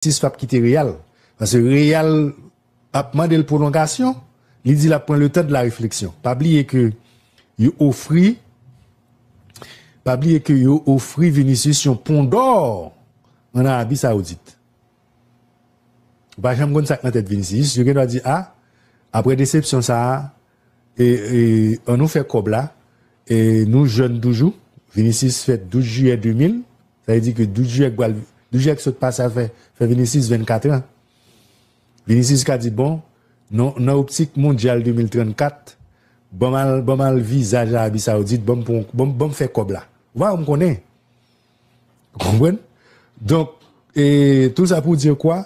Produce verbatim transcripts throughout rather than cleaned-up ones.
Vinicius p ap kite Real. Paske Real ap mande l pwolongasyon, li di l ap pran le temps de la réflexion. Pa bliye ke yo ofri, pa bliye ke yo ofri Vinicius yon pon dò an Arabi Saoudit. Ou pa janm konn sa k nan tèt Vinicius. Yo gendwa di, a, apre desepsyon sa a, e, e, an nou fè kòb la, e nou jèn toujou. Vinicius fèt douz jiyè de mil, sa vle di ke douz jiyè k pral, douz jiyè k sot pase a fè, fè Vinicius vennkat an. Vinicius ka di, bon, nan, nan optik mondyal de mil trannkat, ban m al, ban m al vizaj Arabi Saoudit, ban m pran, ban m, ban m fè kòb la. Ou pa janm konnen. Ou konprann? Donk, e, tout sa pou di kwa?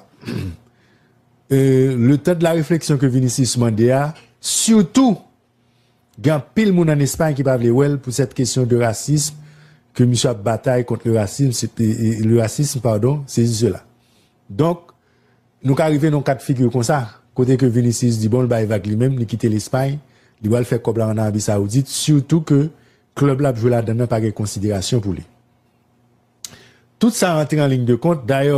E, le temps de la réflexion ke Vinicius mande a, sitou, gen anpil moun an Espay ki pa vle wè l pou sèt kesyon de rasism, ke misye ap batay kont le rasism, se, e, e, le rasism, padon, sesi sela. Donk, nou ka rive nan kat figi konsa, kote ke Vinicius di, bon, l bay vag li menm, li kite Lespay, li pral fè kòb la an Arabi Saoudit, sitou ke klèb l ap jwe ladan nan pa gen konsiderasyon pou li. Tout sa rantre an liy de kont. Dayè,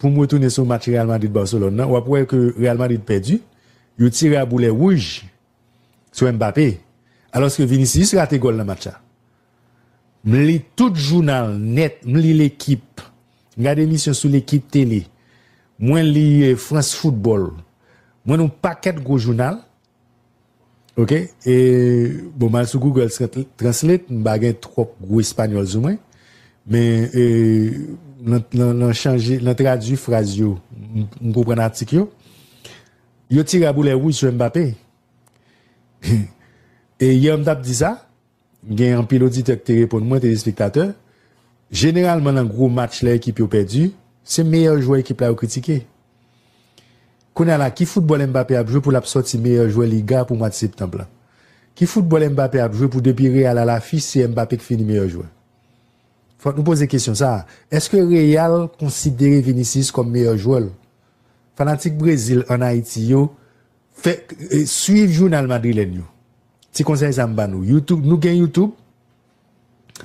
pou m retounen sou match Real Madrid-Barcelone nan, w ap wè ke Real Madrid pèdi. Yo tire a boulè wouj sou Mbappé. Alòske Vinicius rate gòl nan match la. M li tout jounal nèt, m li Lekip. M gade emisyon sou Lekip Tele. Mwen li, eh, France Football. Mwen li yon pakèt gwo jounal. Ok? E, bon, m al sou Google Trans-, Translate, m pa gen twòp gwo espanyòl sou mwen. Men, e, nan, nan, nan chanje, nan tradui fraz yo, m, m konprann atik yo. Yo tire a boulè wouj sou Mbappé. E yè m t ap di sa, gen anpil oditè ki te reponn mwen, telespektatè. Jeneralman, nan gwo match, lè ekip yo pèdi, se meyè jwè ekip la yo kritike. Kounye a la, ki foutbòl Mbappé ap jwe pou l ap sòti meyè jwè Liga pou mwa de septanm lan? Ki foutbòl Mbappé ap jwe pou depi Real a lafich, se Mbappé k fini meyè jwè? Fòk nou poze kesyon sa a. Èske Real konsidere Vinicius kòm meyè jwè l? Fanatik Brezil ann Ayiti yo, fè, e, swiv jounal madrilèn yo. Ti konsèy sa m ba nou. YouTube, nou gen YouTube.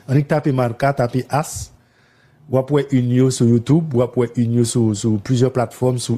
Annik tape Marca, tape As. W ap wè yn yo sou YouTube, w ap wè yn yo sou, sou plizyè platfòm, sou